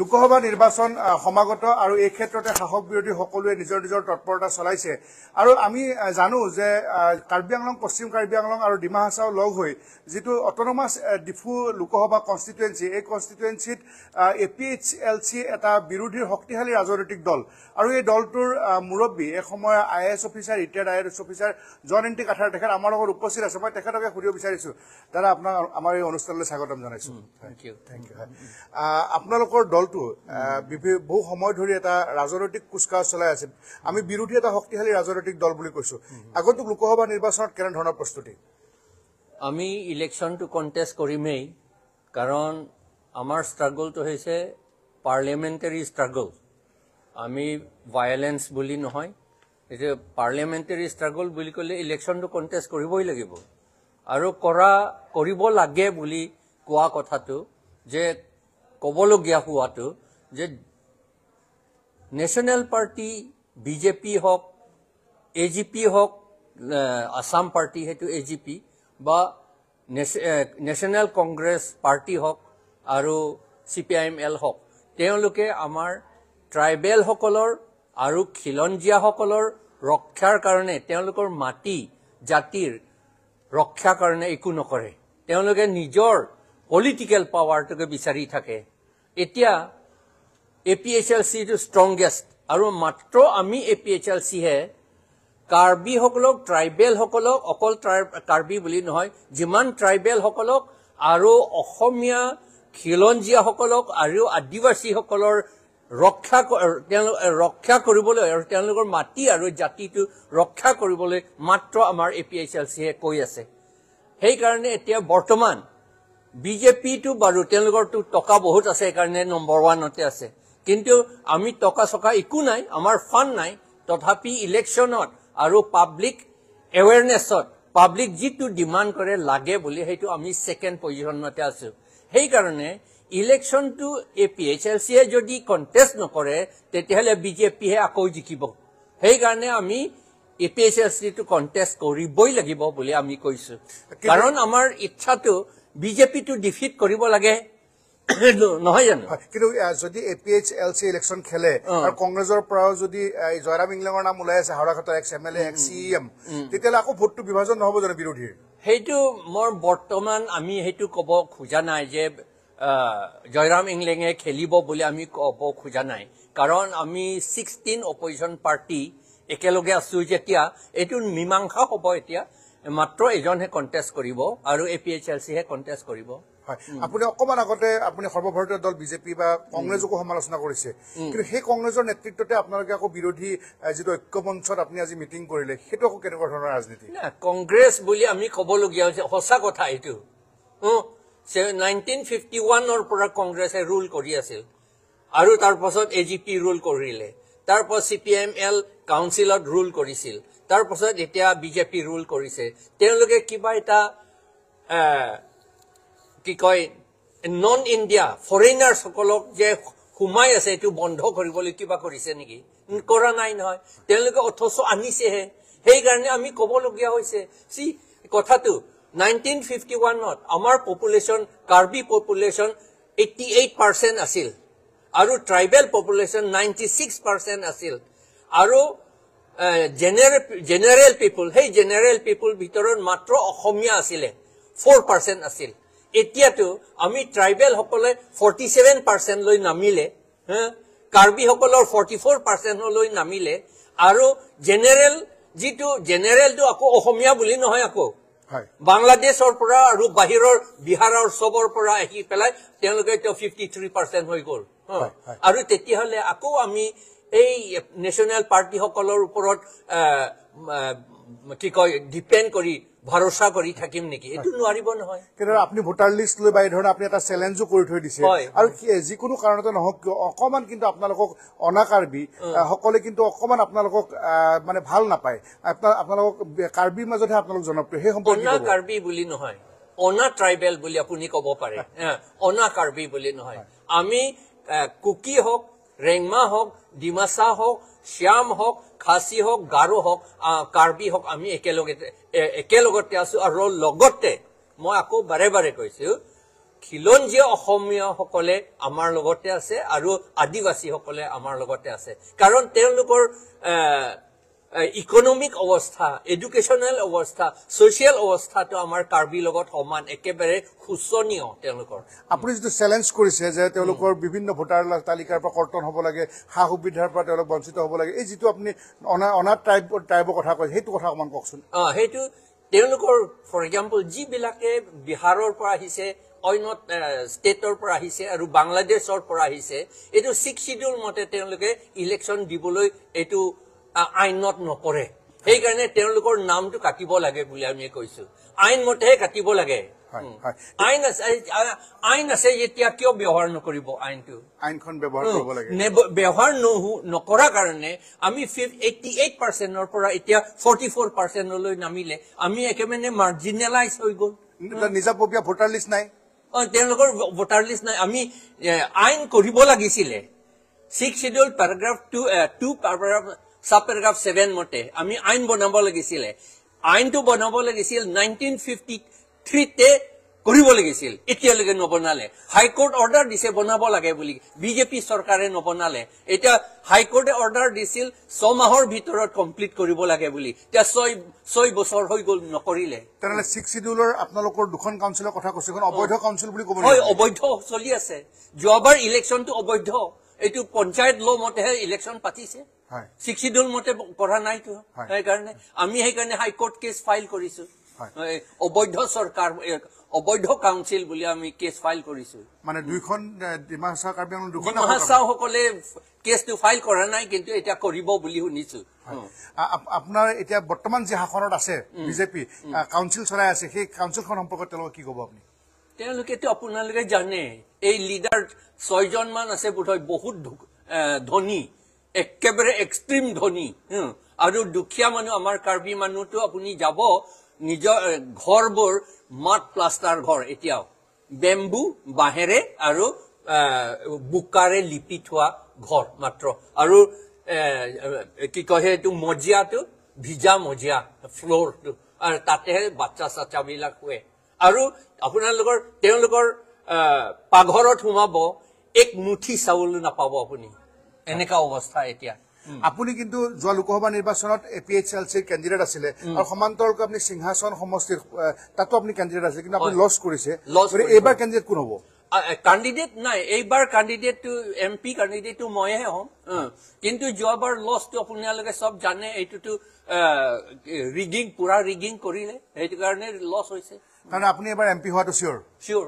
লোকসভা নিৰ্বাচন সমাগত আৰু এই ক্ষেত্ৰতে শাসক বিৰোধী সকলোৱে নিজৰ নিজৰ তৎপৰতা চলাইছে। আৰু আমি জানো যে কাৰ্বি আংলং, পশ্চিম কাৰ্বি আংলং আৰু ডিমা হাছাও লগ হৈ যিটো অট'নমাছ ডিফু লোকসভা কনষ্টিটুৱেঞ্চি, এই কনষ্টিটুৱেঞ্চিত A P H L C এটা বিৰোধীৰ শক্তিশালী ৰাজনৈতিক দল আৰু এই দলটোৰ মুৰব্বী এসময়ৰ I A S officer, retired I A S officer John Engti Kathar তেখেত আমাৰ লগত উপস্থিত আছে। মই তেখেতকে সুধিব বিচাৰিছোঁ। দাদা, আপোনাক আমাৰ এই অনুষ্ঠানলৈ স্বাগতম জনাইছোঁ। Thank U. Thank U. আপোনালোকৰ দলটো বহু সময় ধৰি এটা ৰাজনৈতিক কুচকাৱাজ চলাই আছে। আমি বিৰোধী এটা শক্তিশালী ৰাজনৈতিক দল বুলি কৈছো। আগন্তুক লোকসভা নিৰ্বাচনত কেনেধৰণৰ প্ৰস্তুতি? আমি ইলেকশ্যনটো কণ্টেষ্ট কৰিমেই, কাৰণ আমাৰ ষ্ট্ৰাগলটো হৈছে পাৰ্লিয়ামেণ্টাৰী ষ্ট্ৰাগল। আমি ভায়লেঞ্চ বুলি নহয়, এতিয়া পাৰ্লিয়ামেণ্টাৰী ষ্ট্ৰাগল বুলি ক'লে ইলেকশ্যনটো কণ্টেষ্ট কৰিবই লাগিব। আৰু কৰিব লাগে বুলি কোৱা কথাটো যে ক'বলগীয়া হোৱাটো যে নেশ্যনেল পাৰ্টি বিজেপি হওক, এ জি পি হওক, আছাম পাৰ্টি সেইটো এ জি পি বা নেশ্যনেল কংগ্ৰেছ পাৰ্টি হওক আৰু C P I M L হওক, তেওঁলোকে আমাৰ ট্ৰাইবেলসকলৰ আৰু খিলঞ্জীয়াসকলৰ ৰক্ষাৰ কাৰণে, তেওঁলোকৰ মাটি জাতিৰ ৰক্ষাৰ কাৰণে একো নকৰে। তেওঁলোকে নিজৰ পলিটিকেল পাৱাৰটোকে বিচাৰি থাকে। এতিয়া এ পি এইচ এল চিটো ষ্ট্ৰংগেষ্ট আৰু মাত্ৰ আমি এ পি এইচ এল চিহে কাৰ্বিসকলক, ট্ৰাইবেলসকলক, অকল কাৰ্বি বুলি নহয়, যিমান ট্ৰাইবেলসকলক আৰু অসমীয়া খিলঞ্জীয়াসকলক আৰু আদিবাসীসকলৰ ৰক্ষা কৰিবলৈ আৰু তেওঁলোকৰ মাটি আৰু জাতিটো ৰক্ষা কৰিবলৈ মাত্ৰ আমাৰ এ পি এইচ এল চিয়ে কৈ আছে। সেইকাৰণে এতিয়া বৰ্তমান বিজেপিটো বাৰু তেওঁলোকৰতো টকা বহুত আছে, সেইকাৰণে নম্বৰ ওৱানতে আছে। কিন্তু আমি টকা চকা একো নাই, আমাৰ ফাণ্ড নাই, তথাপি ইলেকশ্যনত আৰু পাব্লিক এৱেৰনেছত পাব্লিক যিটো ডিমাণ্ড কৰে লাগে বুলি, সেইটো আমি ছেকেণ্ড পজিশ্যনতে আছো। সেইকাৰণে ইলেকশ্যনটো এ পি এইচ এল চিয়ে যদি কণ্টেষ্ট নকৰে তেতিয়াহ'লে বিজেপিয়ে আকৌ জিকিব। সেইকাৰণে আমি এ পি এইচ এল চিটো কণ্টেষ্ট কৰিবই লাগিব বুলি আমি কৈছো। কাৰণ আমাৰ ইচ্ছাটো বিজেপিটো ডিফিট কৰিব লাগে, নহয় জানো? কিন্তু যদি A P H L C election খেলে আৰু কংগ্ৰেছৰ পৰাও যদি জয়ৰাম ইংলেঙৰ নাম ওলাই আছে, হাওৰাঘাটৰ ex M L A, ex C M, তেতিয়াহ'লে আকৌ ভোটটো বিভাজন নহ'ব জানো বিৰোধীৰ? সেইটো মই বৰ্তমান আমি সেইটো ক'ব খোজা নাই যে জয়ৰাম ইংলেঙে খেলিব বুলি আমি ক'ব খোজা নাই, কাৰণ আমি 16 অপজিশ্যন পাৰ্টি একেলগে আছো। যেতিয়া এইটো মীমাংসা হ'ব, এতিয়া মাত্ৰ এজনহে কণ্টেষ্ট কৰিব আৰু এ পি এইচ এল চিহে কণ্টেষ্ট কৰিব। হয়, আপুনি অকণমান আগতে আপুনি সৰ্বভাৰতীয় দল বিজেপি বা কংগ্ৰেছকো সমালোচনা কৰিছে, কিন্তু সেই কংগ্ৰেছৰ নেতৃত্বতে আপোনালোকে আকৌ বিৰোধী যিটো ঐক্যমঞ্চত আপুনি আজি মিটিং কৰিলে, সেইটো আকৌ কেনেকুৱা ধৰণৰ ৰাজনীতি? না, কংগ্ৰেছ বুলি আমি ক'বলগীয়া হৈছে, সঁচা কথা এইটো। 1951ৰ পৰা কংগ্ৰেছে ৰুল কৰি আছিল আৰু তাৰ পাছত এ জি পি ৰুল কৰিলে, তাৰ পাছত চি পি এম এল কাউন্সিলত ৰুল কৰিছিল, তাৰ পাছত এতিয়া বিজেপি ৰুল কৰিছে। তেওঁলোকে কিবা এটা কি কয় নন ইণ্ডিয়া ফৰেইনাৰ্ছসকলক যে সোমাই আছে এইটো বন্ধ কৰিবলৈ কিবা কৰিছে নেকি? কৰা নাই নহয়, তেওঁলোকে অথচ আনিছেহে। সেইকাৰণে আমি ক'বলগীয়া হৈছে। চি কথাটো 1951ত আমাৰ পপুলেশ্যন, কাৰ্বি পপুলেশ্যন 88% আছিল আৰু ট্ৰাইবেল পপুলেশ্যন 96% আছিল আৰু জেনেৰেল পিপুল, সেই জেনেৰেল পিপুল ভিতৰত মাত্ৰ অসমীয়া আছিলে 4% আছিল। এতিয়াতো আমি ট্ৰাইবেলসকলে 47% লৈ নামিলে, কাৰ্বিসকলৰ 44%লৈ নামিলে আৰু জেনেৰেল যিটো জেনেৰেলটো আকৌ অসমীয়া বুলি নহয়, আকৌ বাংলাদেশৰ পৰা আৰু বাহিৰৰ বিহাৰৰ চবৰ পৰা আহি পেলাই তেওঁলোকে এতিয়া 53% হৈ গ'ল। আৰু তেতিয়াহ'লে আকৌ আমি এই নেশ্যনেল পাৰ্টিসকলৰ ওপৰত কি কয় ডিপেণ্ড কৰি ভৰসা কৰি থাকিম নেকি? এইটো নোৱাৰিব নহয়। কিন্তু আপুনি ভোটাৰ লিষ্ট লৈ বা এই ধৰণে আপুনি এটা চেলেঞ্জো কৰি থৈ দিছে আৰু যিকোনো কাৰণতে নহওক কিয় অকণমান কিন্তু আপোনালোকক অনা কাৰ্বি সকলে কিন্তু অকণমান আপোনালোকক মানে ভাল নাপায়, আপোনালোকক কাৰ্বিৰ মাজতহে আপোনালোক জনপ্ৰিয়। সেই সম্পৰ্কে অনা কাৰ্বি বুলি নহয়, অনা ট্ৰাইবেল বুলি আপুনি ক'ব পাৰে, অনা কাৰ্বি বুলি নহয়। আমি কুকি হওক, ৰেংমা হওক, ডিমাচা হওক, শ্যাম হওক, খাচী হওক, গাৰো হওক, কাৰ্বি হওক, আমি একেলগতে আছো। আৰু লগতে মই আকৌ বাৰে বাৰে কৈছো, খিলঞ্জীয়া অসমীয়াসকলে আমাৰ লগতে আছে আৰু আদিবাসীসকলে আমাৰ লগতে আছে, কাৰণ তেওঁলোকৰ ইকনমিক অৱস্থা, এডুকেশ্যনেল অৱস্থা, ছ'চিয়েল অৱস্থাটো আমাৰ কাৰ্বিৰ লগত সমান, একেবাৰে শোচনীয় তেওঁলোকৰ। আপুনি যিটো চেলেঞ্জ কৰিছে যে তেওঁলোকৰ বিভিন্ন ভোটাৰ তালিকাৰ পৰা কৰ্তন হ'ব লাগে, সা সুবিধাৰ পৰা তেওঁলোক বঞ্চিত হ'ব লাগে, এই যিটো আপুনি অনা ট্ৰাইবৰ কথা কৈছে, সেইটো কথা অকণমান কওকচোন। সেইটো তেওঁলোকৰ ফৰ এক্সাম্পল যিবিলাকে বিহাৰৰ পৰা আহিছে, অন্য ষ্টেটৰ পৰা আহিছে আৰু বাংলাদেশৰ পৰা আহিছে, এইটো 6 চিডিউল মতে তেওঁলোকে ইলেকশ্যন দিবলৈ এইটো আইনত নপৰে, সেইকাৰণে তেওঁলোকৰ নামটো কাটিব লাগে বুলি আমি কৈছো। আইন মতেহে কাটিব লাগে। আইন আছে যেতিয়া কিয় ব্যৱহাৰ নকৰিব আইনটো? আইনখন ব্যৱহাৰ কৰিব লাগে। ব্যৱহাৰ নকৰাৰ কাৰণে আমি 88%ৰ পৰা এতিয়া 44%লৈ নামিলে আমি একেবাৰে মাৰ্জিনেলাইজ হৈ গ'ল। নিজাববীয়া ভোটাৰ লিষ্ট নাই, তেওঁলোকৰ ভোটাৰ লিষ্ট নাই। আমি আইন কৰিব লাগিছিলে 6 schedule paragraph 2 paragraph sub paragraph 7 মতে আমি আইন বনাব লাগিছিলে। আইনটো বনাব লাগিছিল 1953তে কৰিব লাগিছিল, এতিয়ালৈকে নবনালে। হাইকোৰ্ট অৰ্ডাৰ দিছে বনাব লাগে বুলি, বিজেপি চৰকাৰে নবনালে। এতিয়া হাইকোৰ্টে অৰ্ডাৰ দিছিল 6 মাহৰ ভিতৰত কমপ্লিট কৰিব লাগে বুলি, এতিয়া 6 বছৰ হৈ গ'ল নকৰিলে। তেনেহ'লে 6 চিডিউলৰ আপোনালোকৰ দুখন কাউন্সিলৰ কথা কৈছে, এখন অবৈধ কাউন্সিল বুলি ক'ব? হয়, অবৈধ চলি আছে। যোৱাবাৰ ইলেকশ্যনটো অবৈধ, এইটো পঞ্চায়ত ল মতেহে ইলেকশ্যন পাতিছে, 6 চিডিউল মতে কৰা নাইতো। সেইকাৰণে আমি হাইকোৰ্ট কেছ ফাইল কৰিছো, অবৈধ চৰকাৰ, অবৈধ কাউন্সিল বুলি আমি কেছ ফাইল কৰিছো। মানে দুইখন ডিমা হাছাও, কাৰ্বি আংলং দুখন ডিমা হাছাওসকলে কেছটো ফাইল কৰা নাই, কিন্তু এতিয়া কৰিব বুলি শুনিছো। আপোনাৰ এতিয়া বৰ্তমান যি শাসনত আছে বিজেপি কাউন্সিল চলাই আছে, সেই কাউন্সিলখন সম্পৰ্কত তেওঁলোকে কি ক'ব আপুনি? তেওঁলোকেতো আপোনালোকে জানে, এই লিডাৰ 6জনমান আছে বোধহয়, বহুত ধনী, একেবাৰে এক্সট্ৰিম ধনী আৰু দুখীয়া মানুহ। আমাৰ কাৰ্বি মানুহটো আপুনি যাব, নিজৰ ঘৰবোৰ মাত প্লাষ্টাৰ ঘৰ, এতিয়াও বেম্বু বাঁহেৰে আৰু বোকাৰে লিপি থোৱা ঘৰ মাত্ৰ, আৰু কি কয় সেইটো মজিয়াটো ভিজা মজিয়া ফ্ল'ৰটো, আৰু তাতেহে বাচ্চা চাচ্চাবিলাক শুৱে। আৰু আপোনালোকৰ তেওঁলোকৰ পাকঘৰত সোমাব এক মুঠি চাউল নাপাব আপুনি, এনেকা অৱস্থা এতিয়া। আপুনি কিন্তু যোৱা লোকসভা নিৰ্বাচনত এ পি এইচ এল চিৰ কেণ্ডিডেট আছিলে আৰু সমান্তৰালকৈ আপুনি সিংহাসন সমষ্টিৰ তাতো আপুনি কেণ্ডিডেট আছিলে, কিন্তু আপুনি লছ কৰিছে। এইবাৰ কেণ্ডিডেট কোন হ'ব? কেণ্ডিডেট নাই, এইবাৰ কেণ্ডিডেটটো এম পি কেণ্ডিডেটটো মইহে হ'ম, কিন্তু যোৱাবাৰ লছটো আপোনালোকে চব জানে, এইটোতো ৰিগিং, পুৰা ৰিগিং কৰিলে, সেইটো কাৰণে লছ হৈছে। কাৰণ আপুনি এবাৰ এম পি হোৱাটো চিয়ৰ? চিয়ৰ,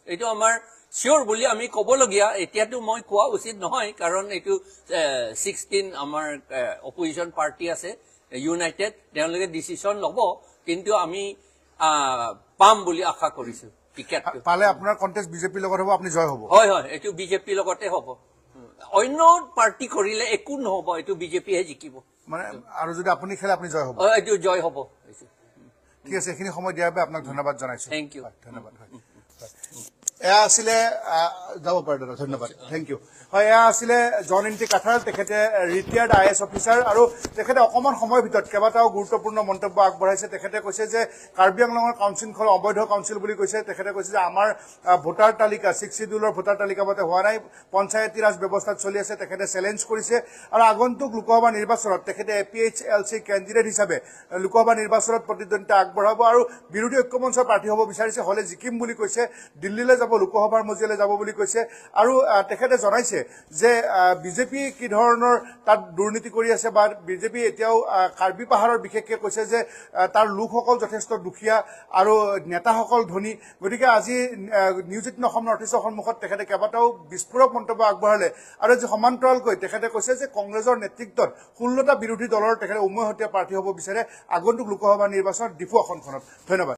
এইটো আমাৰ চিয়ৰ বুলি আমি ক'বলগীয়া এতিয়াতো মই কোৱা উচিত নহয়, কাৰণ এইটো 16 আমাৰ অপজিশ্যন পাৰ্টি আছে ইউনাইটেড, তেওঁলোকে ডিচিশ্যন ল'ব, কিন্তু আমি পাম বুলি আশা কৰিছো। টিকেটটো পালে আপোনাৰ কণ্টেষ্ট বিজেপিৰ লগত হ'ব, আপুনি জয় হ'ব? হয় হয়, এইটো বিজেপিৰ লগতে হ'ব। অন্য পাৰ্টি কৰিলে একো নহ'ব, এইটো বিজেপিহে জিকিব। মানে আৰু যদি আপুনি খেলে আপুনি জয় হ'ব? এইটো জয় হ'ব। ঠিক আছে, এইখিনি সময় দিয়াৰ বাবে আপোনাক ধন্যবাদ জনাইছো। Thank you. ধন্যবাদ। এয়া আছিলে, যাব পাৰে দাদা, ধন্যবাদ, thank U. হয়, এয়া আছিলে জন ইংতি কাথাৰ, তেখেতে ৰিটায়াৰ্ড I S officer আৰু তেখেতে অকণমান সময়ৰ ভিতৰত কেইবাটাও গুৰুত্বপূৰ্ণ মন্তব্য আগবঢ়াইছে। তেখেতে কৈছে যে কাৰ্বি আংলঙৰ কাউন্সিলখন অবৈধ কাউন্সিল বুলি কৈছে। তেখেতে কৈছে যে আমাৰ ভোটাৰ তালিকা 6 চিডিউলৰ ভোটাৰ তালিকা মতে হোৱা নাই, পঞ্চায়তী ৰাজ ব্যৱস্থাত চলি আছে, তেখেতে চেলেঞ্জ কৰিছে। আৰু আগন্তুক লোকসভা নিৰ্বাচনত তেখেতে A P H L C candidate হিচাপে লোকসভা নিৰ্বাচনত প্ৰতিদ্বন্দ্বিতা আগবঢ়াব আৰু বিৰোধী ঐক্যমঞ্চৰ প্ৰাৰ্থী হ'ব বিচাৰিছে, হ'লে জিকিম বুলি কৈছে, দিল্লীলৈ যাব, লোকসভাৰ মজিয়ালৈ যাব বুলি কৈছে। আৰু তেখেতে জনাইছে যে বিজেপি কি ধৰণৰ তাত দুৰ্নীতি কৰি আছে বা বিজেপি এতিয়াও কাৰ্বি পাহাৰৰ বিশেষকৈ কৈছে যে তাৰ লোকসকল যথেষ্ট দুখীয়া আৰু নেতাসকল ধনী। গতিকে আজি নিউজ 18 অসম নৰ্থ ইষ্টৰ সন্মুখত তেখেতে কেইবাটাও বিস্ফোৰক মন্তব্য আগবঢ়ালে। আৰু আজি সমান্তৰালকৈ তেখেতে কৈছে যে কংগ্ৰেছৰ নেতৃত্বত 16টা বিৰোধী দলৰ তেখেতে উমৈহতীয়া প্ৰাৰ্থী হ'ব বিচাৰে আগন্তুক লোকসভা নিৰ্বাচনত ডিফু আসনখনত। ধন্যবাদ।